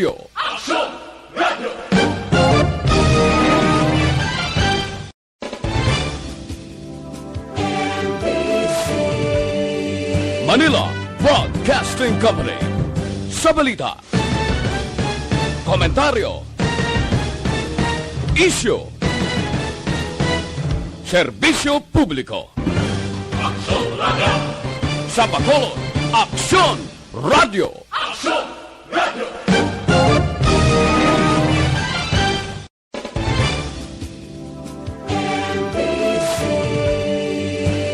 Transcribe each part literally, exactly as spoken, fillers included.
Aksyon Radio! Manila Broadcasting Company. Sa balita, komentaryo, isyu, serbisyo publiko. Aksyon Radio! Sa Bacolod, Aksyon Radio! Aksyon Radio!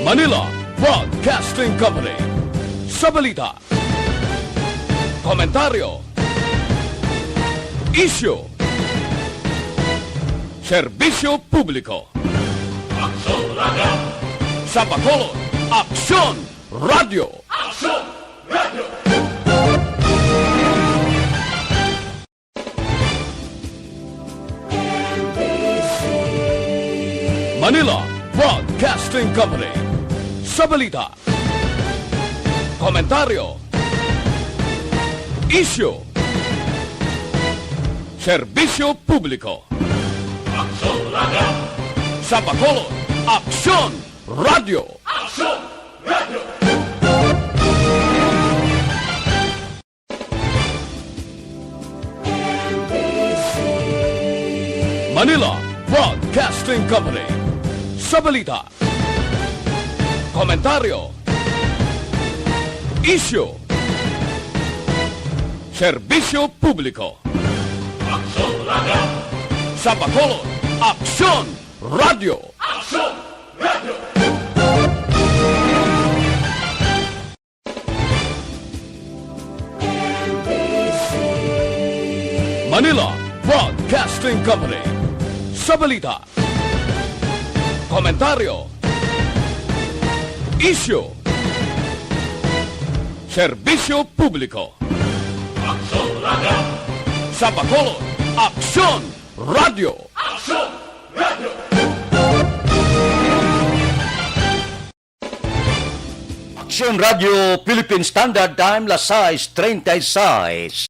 Manila Broadcasting Company. Sa balita, komentaryo, isyu, serbisyo publiko. Aksyon Radio! Sa Bacolod, Aksyon Radio! Aksyon Radio! Manila Broadcasting Company. Sa balita, komentaryo, isyu, serbisyo publiko. Aksyon Radio! Sa Bacolod, Aksyon Radio! Aksyon Radio! Manila Broadcasting Company. Sa balita, komentaryo, isyu, serbisyo publiko. Aksyon Radio! Sa Bacolod, Aksyon Radio! Aksyon Radio! Manila Broadcasting Company. Sa balita, komentaryo, isyu, serbisyo publiko. Aksyon Radio! Sa Bacolod, Aksyon Radio! Aksyon Radio! Aksyon Radio Philippine Standard Time, las sais treinta y seis.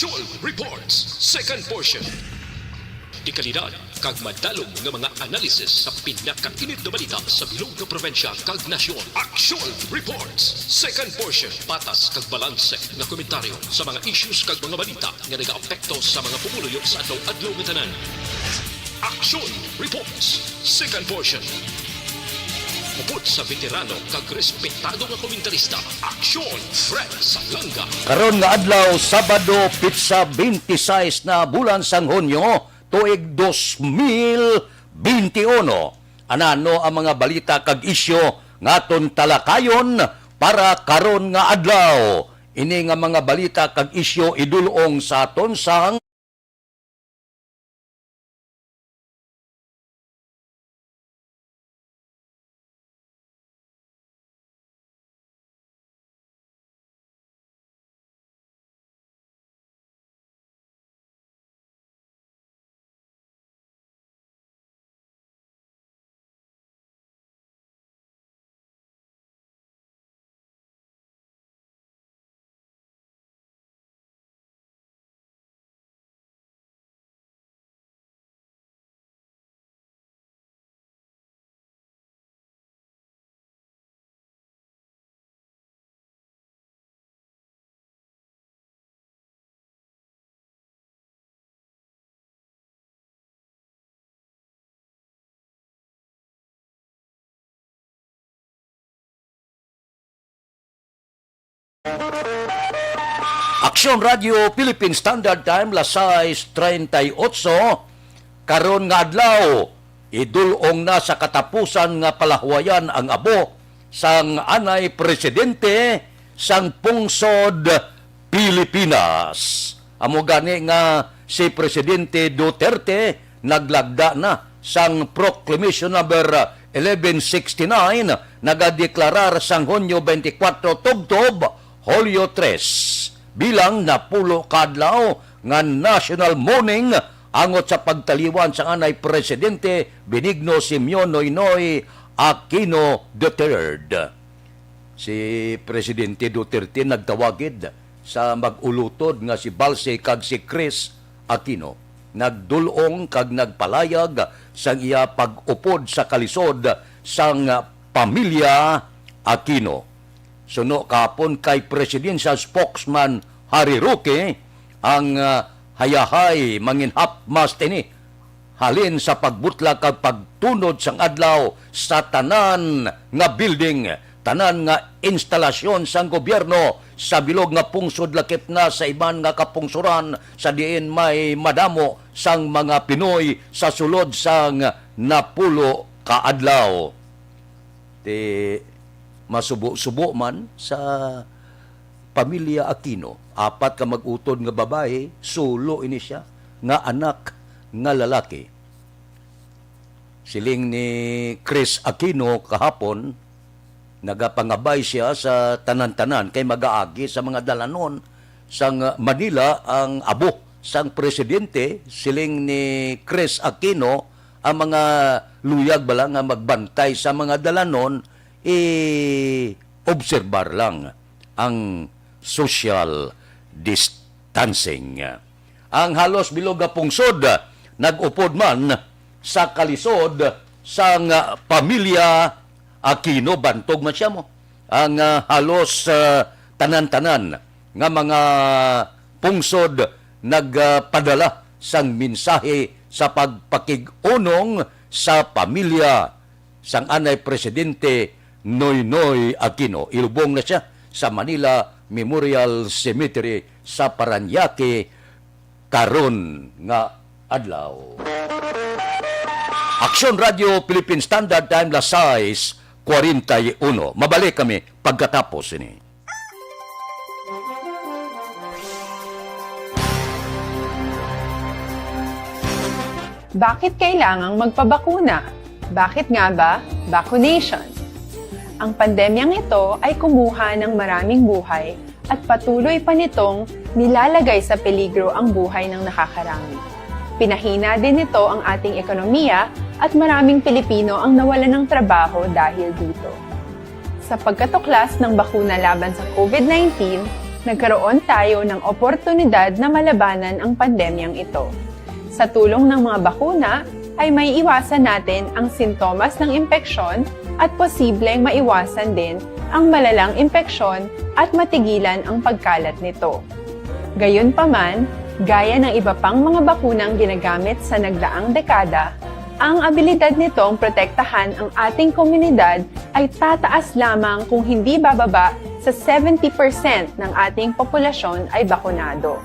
Aksyon Reports, second portion. Dekalidad kag madalom nga mga analisis sa pinakainit nga balita sa bilog nga probinsya kag nasyon. Aksyon Reports, second portion. Patas kag balanse nga komentaryo sa mga issues kag mga balita nga nagaapekto sa mga pumuluyo sa adlaw-adlaw nga tanan. Aksyon Reports, second portion. Upod sa veterano kag respetado nga komentarista, Aksyon Fred Salanga. Karon nga adlaw, Sabado, pitsa twenty-six na bulan sang Hunyo, tuig dos mil benti uno. Anano ang mga balita kag isyu nga aton talakayon para karon nga adlaw? Ini nga mga balita kag isyu idul-ong sa aton sang Aksyon Radio Philippine Standard Time, las sais treinta y ocho. Karon nga adlaw, idul-ong na sa katapusan nga palahwayan ang abo sang anay presidente sang pungsod Pilipinas. Amo gani nga si Presidente Duterte naglagda na sang Proclamation Number eleven sixty-nine, nagadeklarar sang Hunyo twenty-four tubtob Hulyo tres bilang napulo ka adlaw nga national mourning Angot sa pagtaliwan sang anay Presidente Benigno Simeon Noynoy Aquino the third. Si Presidente Duterte nagtawag gid sa mag-ulutod nga si Balse kag si Chris Aquino. Nagdul-ong kag nagpalayag sang iya pag-upod sa kalisod sang pamilya Aquino. Suno kahapon kay Presidential Spokesman Harry Roque, ang, ah, hayahay manginhapmas tini halin sa pagbutla kag pagtunod sang adlaw sa tanan nga building, tanan nga instalasyon sang gobyerno sa bilog nga pungsod, lakip na sa iban nga kapungsoran sa diin may madamo sang mga Pinoy sa sulod sang napulo ka adlaw. Ti masubo-subo man sa pamilya Aquino, apat ka mag-utod nga babayi, sulo ini sia, nga anak nga lalaki. Siling ni Chris Aquino kahapon, nagapangabay sia sa tanan-tanan kay magaagi sa mga dalanon sang Manila ang abo sang presidente. Siling ni Chris Aquino, ang mga luyag bala nga magbantay sa mga dalanon, i-obserbar lang ang social distancing. Ang halos bilog nga pungsod nag-upod man sa kalisod sang pamilya Aquino, bantog man sia mo. Ang, ah, halos, ah, tanan-tanan nga mga pungsod nagpadala sang mensahe sa pagpakig-unong sa pamilya sang anay Presidente Noynoy Aquino. Ilubong na sia sa Manila Memorial Cemetery sa Parañaque karon nga adlaw. Aksyon Radio Philippine Standard Time, las sais cuarenta y uno. Mabalik kami pagkatapos ini. Bakit kailangang magpabakuna? Bakit nga ba vaccination? Ang pandemyang ito ay kumuha ng maraming buhay at patuloy pa nitong nilalagay sa peligro ang buhay ng nakakarami. Pinahina din nito ang ating ekonomiya at maraming Pilipino ang nawalan ng trabaho dahil dito. Sa pagkatuklas ng bakuna laban sa COVID nineteen, nagkaroon tayo ng oportunidad na malabanan ang pandemyang ito. Sa tulong ng mga bakuna, ay maiiwasan natin ang sintomas ng impeksyon at posibleng maiwasan din ang malalang impeksyon at matigilan ang pagkalat nito. Gayunpaman, gaya ng iba pang mga bakunang ginagamit sa nagdaang dekada, ang abilidad nitong protektahan ang ating komunidad ay tataas lamang kung hindi bababa sa seventy percent ng ating populasyon ay bakunado.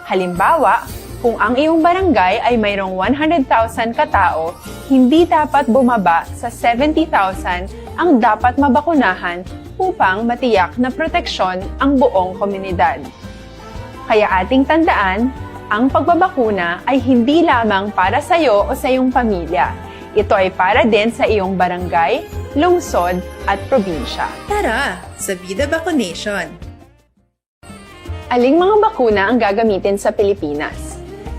Halimbawa, kung ang iyong barangay ay mayroong one hundred thousand ka tao, hindi dapat bumaba sa seventy thousand ang dapat mabakunahan upang matiyak na proteksyon ang buong komunidad. Kaya ating tandaan, ang pagbabakuna ay hindi lamang para sa iyo o sa iyong pamilya. Ito ay para din sa iyong barangay, lungsod, at probinsya. Tara, sa Vida Vaccination! Aling mga bakuna ang gagamitin sa Pilipinas?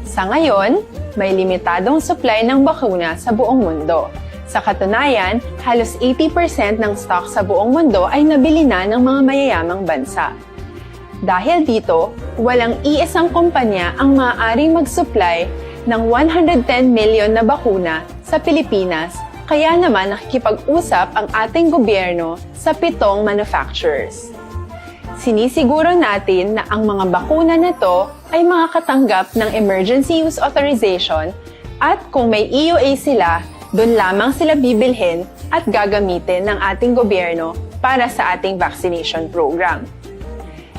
Sa ngayon, may limitadong supply ng bakuna sa buong mundo. Sa katunayan, halos eighty percent ng stock sa buong mundo ay nabili na ng mga mayayamang bansa. Dahil dito, walang iisang kumpanya ang maaaring mag-supply ng one hundred ten million na bakuna sa Pilipinas, kaya naman nakikipag-usap ang ating gobyerno sa pitong manufacturers. Sinisiguro natin na ang mga bakuna na to ay makakatanggap ng emergency use authorization at kung may E U A sila, doon lamang sila bibilhin at gagamitin ng ating gobyerno para sa ating vaccination program.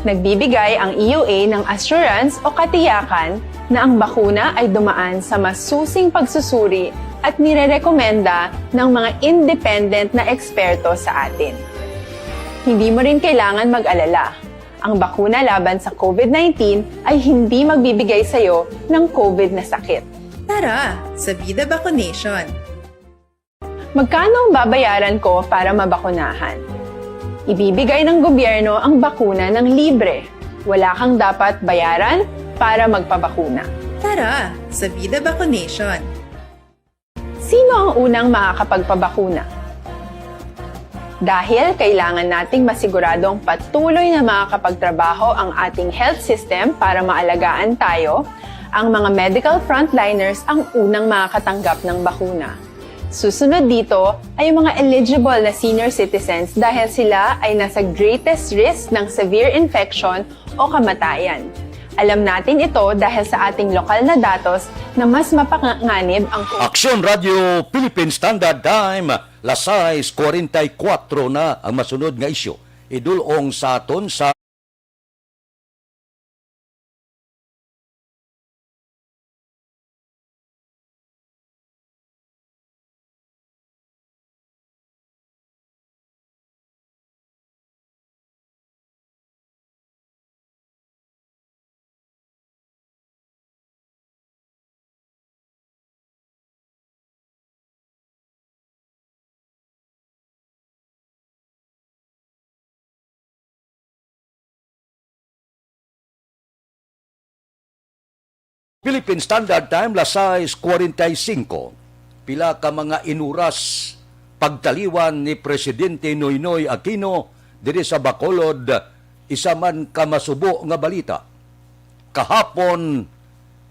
Nagbibigay ang E U A ng assurance o katiyakan na ang bakuna ay dumaan sa masusing pagsusuri at nirerekomenda ng mga independent na eksperto sa atin. Hindi mo rin kailangan mag-alala. Ang bakuna laban sa COVID nineteen ay hindi magbibigay sa iyo ng COVID na sakit. Tara, sa Vida Vaccination! Magkano ang babayaran ko para mabakunahan? Ibibigay ng gobyerno ang bakuna ng libre. Wala kang dapat bayaran para magpabakuna. Tara sa Vida Vaccination! Sino ang unang makakapagpabakuna? Dahil kailangan nating masiguradong patuloy na makakapagtrabaho ang ating health system para maalagaan tayo, ang mga medical frontliners ang unang makakatanggap ng bakuna. Susunod dito ay ang mga eligible na senior citizens dahil sila ay nasa greatest risk ng severe infection o kamatayan. Alam natin ito dahil sa ating lokal na datos na mas mapanganib ang COVID. Aksyon Radio Philippine Standard Time, las sais kuwarenta y kuwatro na ang masunod nga isyu. Idul-ong sa aton sa Philippine Standard Time, las sais kuwarenta y singko. Pila ka mga inuras pagtaliwan ni Presidente Noynoy Aquino diri sa Bacolod, isa man ka masubo nga balita. Kahapon,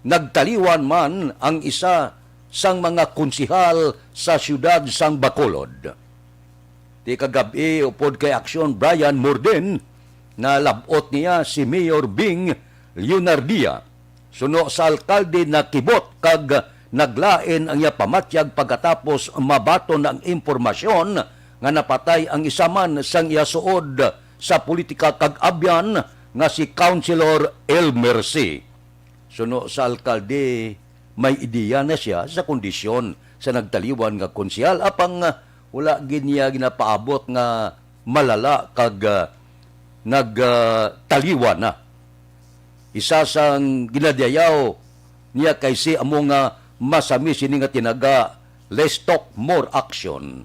nagtaliwan man ang isa sang mga konsehal sa siyudad sang Bacolod. Ti kagab-i, upod kay Aksyon Brian Morden, nalab-ot niya si Mayor Bing Leonardia. Suno sa alkalde, nakibot kag naglain ang iya pamatyag pagkatapos mabaton ang impormasyon nga napatay ang isa man sang iya suod sa politika kag abyan nga si Councilor Elmer Sy. Suno sa alkalde, may ideya na sia sa kondisyon sa nagtaliwan nga konsehal, apang, ah, wala gid niya ginapaabot nga malala kag, ah, nag, ah, taliwan na. Isa sang ginadayaw niya kay Sy amo nga masami sini nga tinaga less talk, more action.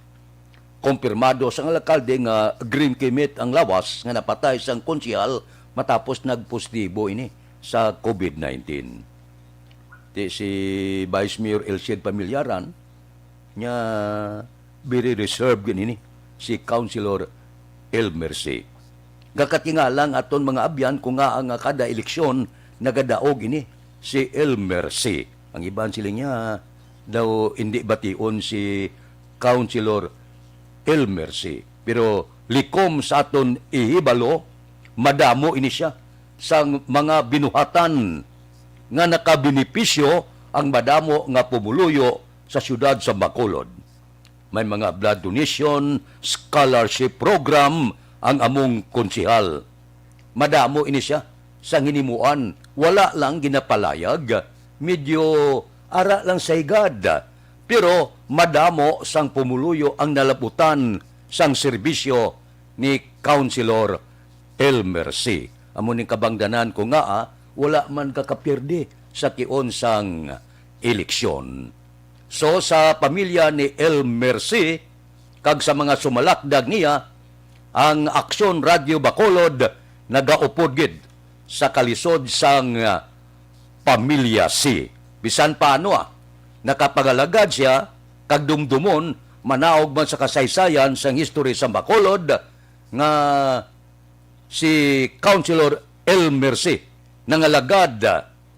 Kumpirmado sang alkalde nga green khemate ang lawas nga napatay sang konsehal matapos nagpositibo ini sa COVID nineteen. Ti si Vice Mayor Elcied Pamillaran, nya very reserved gid ini si Councilor Elmer Sy. Gakatingala ang aton mga abyan kung ngaa nga kada eleksyon nagadaog ini si Elmer Sy. Ang iban sila niya daw hindi bation si Councilor Elmer Sy. Pero likom sa aton ihibalo, madamo ini sia sang mga binuhatan nga nakabenepisyo ang madamo nga pumuluyo sa siyudad sa Bacolod. May mga blood donation, scholarship program ang among konsehal. Madamo ini sia sang hinimuan, wala lang ginapalayag, medyo ara lang sa higad, pero madamo sang pumuluyo ang nalabutan sang serbisyo ni Councilor Elmer Sy. Amo ning kabangdanan ko nga, ah, wala man ka kapirdi sa tion sang eleksyon. So, sa pamilya ni Elmer Sy kag sa mga sumalakdag niya, ang Aksyon Radyo Bacolod nagaupod gid sa kalisod sang, ah, pamilya Sy. Bisan paano, ah, nakapangalagad sia kag dumdumon manaog man sa kasaysayan sang history sa Bacolod nga si Councilor Elmer Sy nangalagad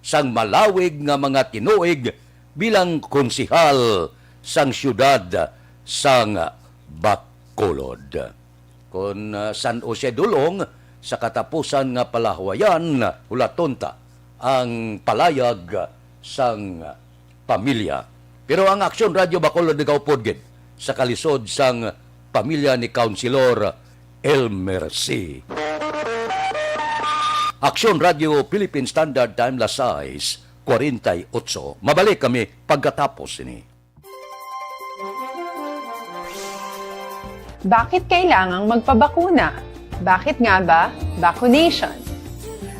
sang malawig nga mga tinuig bilang konsehal sang siyudad sang Bacolod. Kon, ah, san-o siya dul-ong sa katapusan nga palahuwayan, hulaton ta ang palayag sang pamilya. Pero ang Aksyon Radyo Bacolod nagaupod gid sa kalisod sang pamilya ni Councilor Elmer Sy. Aksyon Radyo Philippine Standard Time, las sais kuwarenta y otso. Mabalik kami pagkatapos sini. Bakit kailangang magpabakuna? Bakit nga ba vaccination?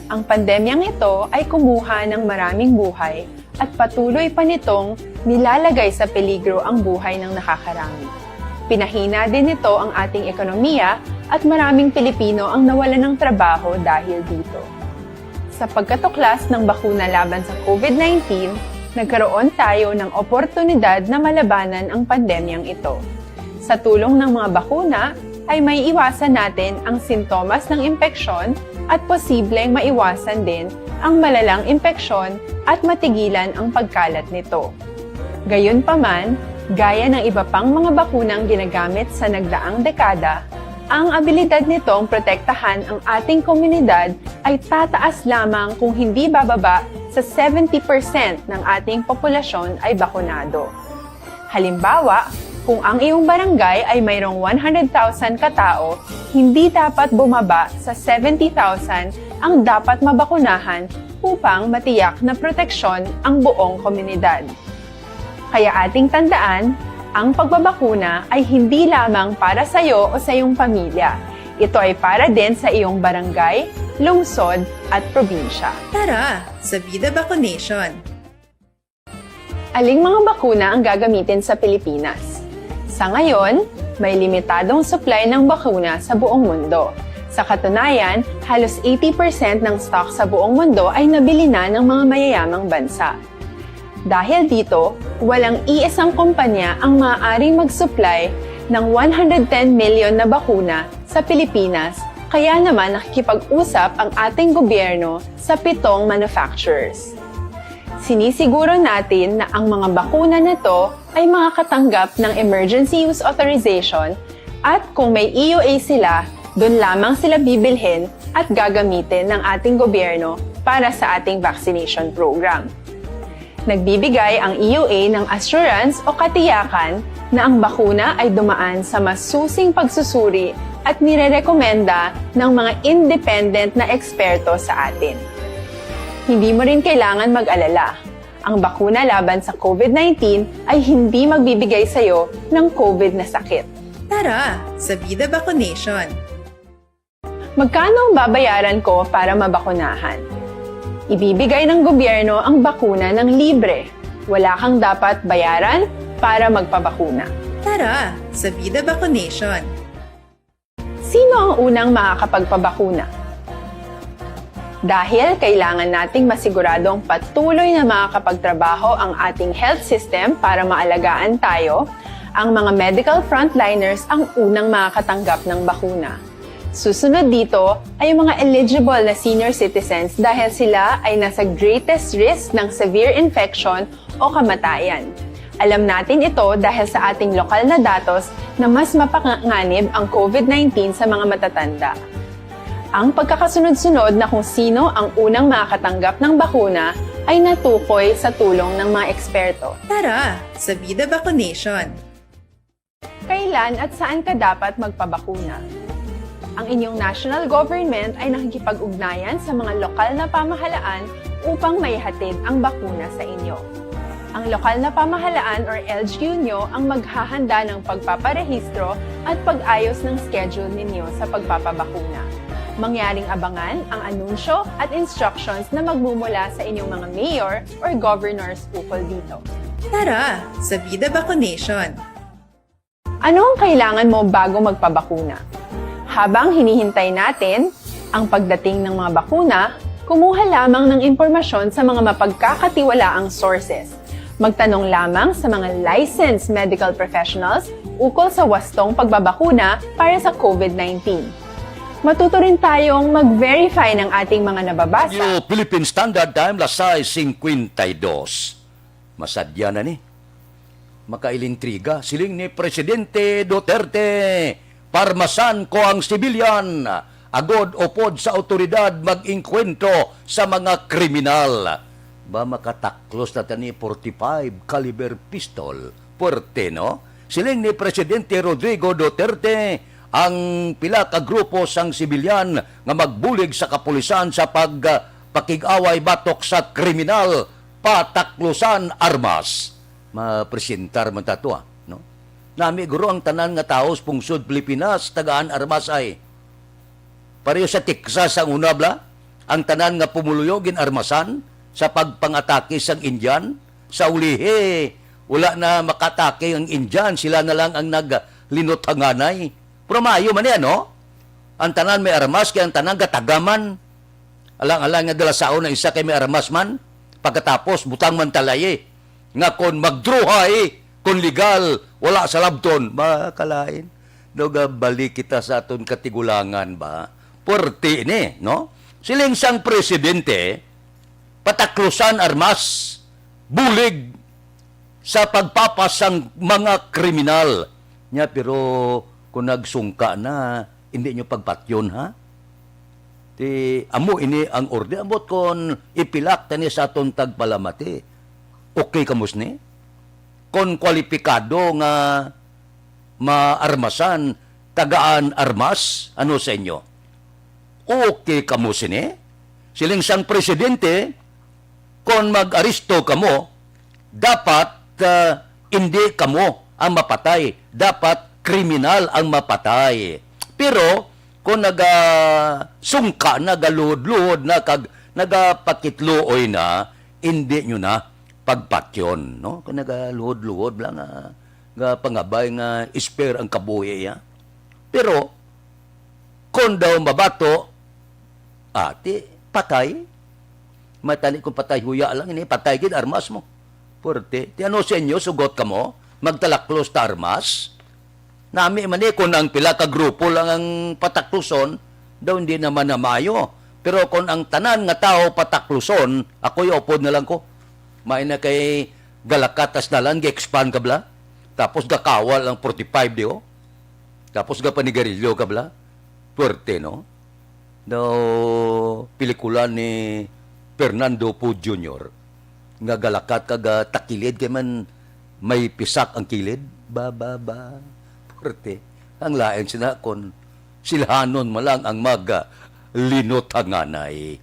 Ang pandemyang ito ay kumuha ng maraming buhay at patuloy pa nitong nilalagay sa peligro ang buhay ng nakakarami. Pinahina din nito ang ating ekonomiya at maraming Pilipino ang nawalan ng trabaho dahil dito. Sa pagkatuklas ng bakuna laban sa COVID nineteen, nagkaroon tayo ng oportunidad na malabanan ang pandemyang ito. Sa tulong ng mga bakuna, ay maiiwasan natin ang sintomas ng impeksyon at posibleng maiwasan din ang malalang impeksyon at matigilan ang pagkalat nito. Gayunpaman, gaya ng iba pang mga bakunang ginagamit sa nagdaang dekada, ang abilidad nitong protektahan ang ating komunidad ay tataas lamang kung hindi bababa sa seventy percent ng ating populasyon ay bakunado. Halimbawa, kung ang iyong barangay ay mayroong one hundred thousand katao, hindi dapat bumaba sa seventy thousand ang dapat mabakunahan upang matiyak na proteksyon ang buong komunidad. Kaya ating tandaan, ang pagbabakuna ay hindi lamang para sa iyo o sa iyong pamilya. Ito ay para din sa iyong barangay, lungsod, at probinsya. Tara, sa Vida Vaccination! Aling mga bakuna ang gagamitin sa Pilipinas? Sa ngayon, may limitadong supply ng bakuna sa buong mundo. Sa katunayan, halos eighty percent ng stock sa buong mundo ay nabili na ng mga mayayamang bansa. Dahil dito, walang iisang kumpanya ang maaaring mag-supply ng one hundred ten million na bakuna sa Pilipinas, kaya naman nakikipag-usap ang ating gobyerno sa pitong manufacturers. Sinisiguro natin na ang mga bakuna na to ay makakatanggap ng emergency use authorization at kung may E U A sila, doon lamang sila bibilhin at gagamitin ng ating gobyerno para sa ating vaccination program. Nagbibigay ang E U A ng assurance o katiyakan na ang bakuna ay dumaan sa masusing pagsusuri at nirerekomenda ng mga independent na eksperto sa atin. Hindi mo rin kailangan mag-alala. Ang bakuna laban sa COVID nineteen ay hindi magbibigay sa iyo ng COVID na sakit. Tara, sa Vida Vaccination! Magkano ang babayaran ko para mabakunahan? Ibibigay ng gobyerno ang bakuna ng libre. Wala kang dapat bayaran para magpabakuna. Tara, sa Vida Vaccination! Sino ang unang makakapagpabakuna? Dahil kailangan nating masiguradong patuloy na makakapagtrabaho ang ating health system para maalagaan tayo, ang mga medical frontliners ang unang makakatanggap ng bakuna. Susunod dito ay ang mga eligible na senior citizens dahil sila ay nasa greatest risk ng severe infection o kamatayan. Alam natin ito dahil sa ating lokal na datos na mas mapanganib ang COVID nineteen sa mga matatanda. Ang pagkakasunod-sunod na kung sino ang unang makakatanggap ng bakuna ay natukoy sa tulong ng mga eksperto. Tara, sa Vida Vaccination! Kailan at saan ka dapat magpabakuna? Ang inyong national government ay nakikipag-ugnayan sa mga lokal na pamahalaan upang maihatid ang bakuna sa inyo. Ang lokal na pamahalaan or L G U nyo ang maghahanda ng pagpaparehistro at pag-ayos ng schedule ninyo sa pagpapabakuna. Mangyaring abangan ang anunsyo at instructions na magmumula sa inyong mga mayor or governors ukol dito. Tara, sa Vida Vaccination! Ano ang kailangan mo bago magpabakuna? Habang hinihintay natin ang pagdating ng mga bakuna, kumuha lamang ng impormasyon sa mga mapagkakatiwalaang sources. Magtanong lamang sa mga licensed medical professionals ukol sa wastong pagbabakuna para sa COVID nineteen. Matuto rin tayong mag-verify ng ating mga nababasa. New Philippine Standard Time, las sais cincuenta y dos. Masadya na ni. Makailintriga, siling ni Presidente Duterte, "Parmasan ko ang sibilyan, agod upod sa awtoridad mag-engkwentro sa mga kriminal." Ba, makataklos na ta ni forty-five caliber pistol. Puwerte, no? Siling ni Presidente Rodrigo Duterte, ang pila ka grupo sang sibilyan nga magbulig sa kapulisan sa pag, ah, pakig-away batok sa kriminal, pataklusan armas. Mapresentar man ta to, ah, no? Nami guro ang tanan nga tawo sa pungsod Pilipinas tagaan armas ay. Pareho sa Texas ang una, bala, ang tanan nga pumuluyo gin-armasan sa pagpangatake sang Indian. Sa ulihi, wala na makatake ang Indian, sila na lang ang naglinot hanganay. Pero maayo man ni, ano? Ang tanan may armas, kay ang tanan gatagaman. Alang-alang nga dala saon ang isa kay may armas man, pagkatapos butang man talaye nga kon magdruhay, kon legal, wala sa labton. Makalain. No, gabalik kita sa aton katigulangan ba? Puwerte ini, no? Siling sang presidente, pataklusan armas, bulig sa pagpapas sang mga kriminal. Nya, pero kung nagsungka na, hindi nyo pagpatyon, ha? Ti, amo ini ang orde. Ambot kon ipilak tani sa aton tagpalamati. Okay kamo sini? Kon kwalipikado nga maarmasan, tagaan armas, ano sa inyo? Okay kamo sini? Siling sang presidente, kon mag-aresto kamo, dapat, ah, hindi kamo ang mapatay. Dapat kriminal ang mapatay. Pero kung nagasungka, nagaluhod-luhod na, kag nagapakitluoy na, hindi nyo na pagpatyon, no? Kung nagaluhod-luhod lang, ah, nga pangabay nga spare ang kabuhi, ya. Pero kung daw mabato, ati, patay. Matali kung patay, huya lang ini, patay gid armas mo. Puwerte. Ti ano sa inyo, sugot kamo? Magtalaklos ta armas? Nami man ni, kung ang pila ka grupo lang ang patakluson, daw hindi naman na maayo. Pero kung ang tanan nga tawo patakluson, ako'y upod na lang ko. May na kay galakat tas dalan, gi-expand ka bala. Tapos gakawal ang forty-five di, oh. Tapos gapanigarilyo ka bala. Puwerte, no? Daw pelikula ni Fernando Poe Junior nga galakat kag, ah, takilid kay man may pisak ang kilid. Ba, ba, ba. Puwerte. Ang lain sina kon silhanon man lang ang mag, ah, linutanganay.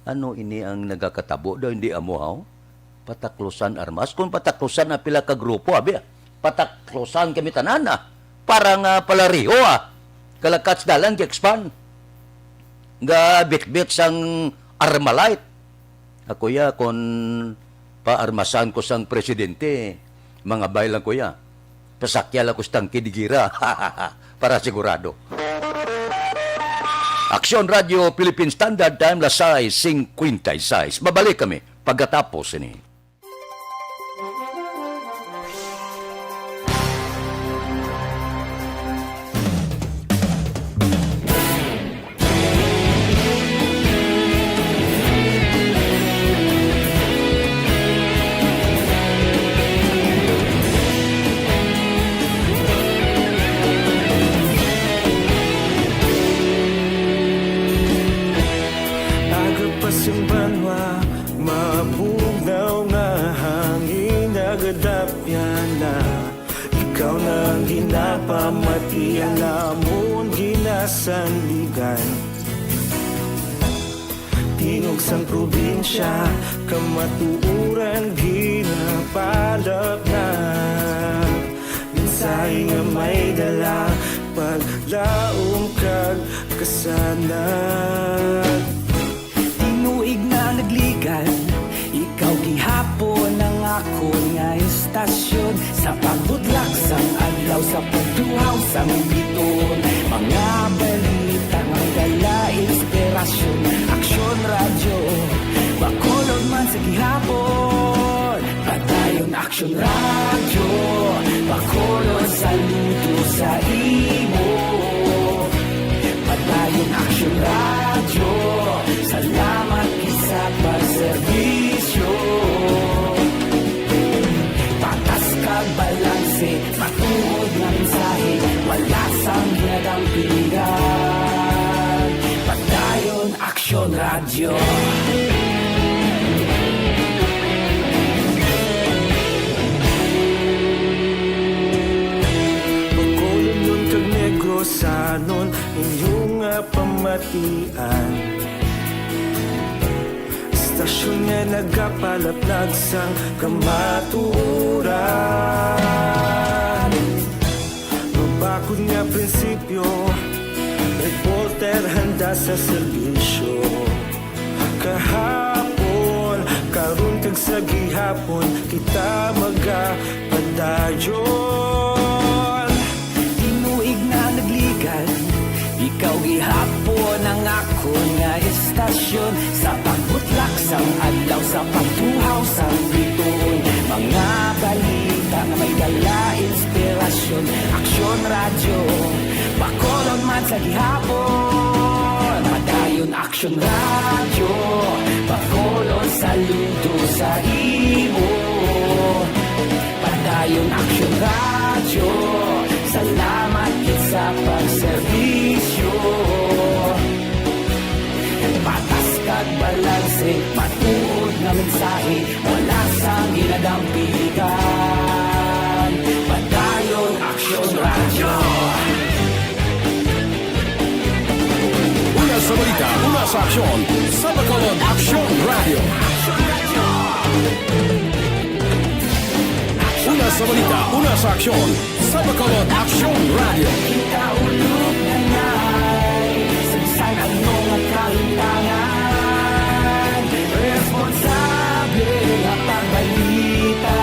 Ano ini ang nagakatabo daw, hindi amo, haw? Pataklusan armas? Kung pataklusan ang pila ka grupo, abi, ah, pataklusan kami tanan, ah. Para nga palariho, ah. Kalakats dalan, gi-expand. Nga bitbit sang Armalite. Ako ya, kung paarmasan ko sang presidente, mangabay lang ko ya. Pasakya lang ko sa tangke di gira. Para sigurado. Aksyon Radio Philippine Standard Time, las sais cincuenta y seis. Mabalik kami pagkatapos ini. Aga pa sing banwa, mabugnaw nga hangin, nagadapyan na. Ikaw na ang ginapamati, ang amon ginasandigan. Tingog sang probinsya, kamatuoran ginapalapnag. Mensahe nga may dala, paglaom kag kasanag. Tinuig na nagligad, ikaw gihapon ang akon nga istasyon. Sa pagbudlak sang adlaw, sa pagduhaw sang biton, mga balita nga dala inspirasyon. Aksyon Radyo, Bacolod man sa gihapon. Padayon Aksyon Radyo, Bacolod, saludo sa imo. Padayon Aksyon Radyo, salamat gid sa pagserbisyo. Patas kag balanse, matuod nga mensahe, wala sang ginadampingan. Padayon Aksyon Radyo. Bacolodnon kag Negrosanon, inyo nga pamatian. Istasyon nga nagapalaplag sang kamatuoran. Mabakod nga prinsipyo, reporter handa sa serbisyo. Kahapon, karon kag sa gihapon, kita magapadayon. Tinuig na nagligad, ikaw gihapon ang akon nga istasyon. Aksyon Radyo, Bacolod man sa gihapon. Padayon Aksyon Radyo, Bacolod saludo sa imo. Padayon Aksyon Radyo, salamat gid sa pagserbisyo. Patas kag balanse, matuod nga mensahe, wala sang ginadampigan. Padayon Aksyon Radyo. Una sa balita, una sa aksyon, sa Bacolod Aksyon Radyo. Una sa balita, una sa aksyon, sa Bacolod Aksyon Radyo. Kita ulog na ngay, sagsag ang mga kahintangan. Responsable nga pagbalita.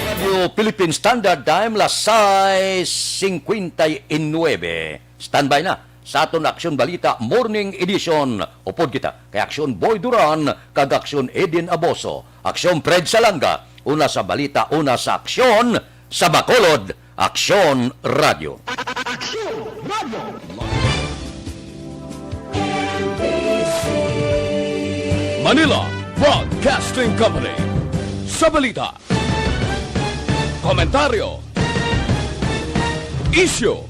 Radio Philippine Standard Time, las sais cincuenta y nueve. Standby na sa aton Aksyon Balita Morning Edition. Upod kita kay Aksyon Boy Duran kag Aksyon Eden Aboso. Aksyon Fred Salanga, una sa balita, una sa aksyon, sa Bacolod, Aksyon Radyo. Aksyon Radyo. Manila Broadcasting Company. Sa balita, komentaryo, isyu,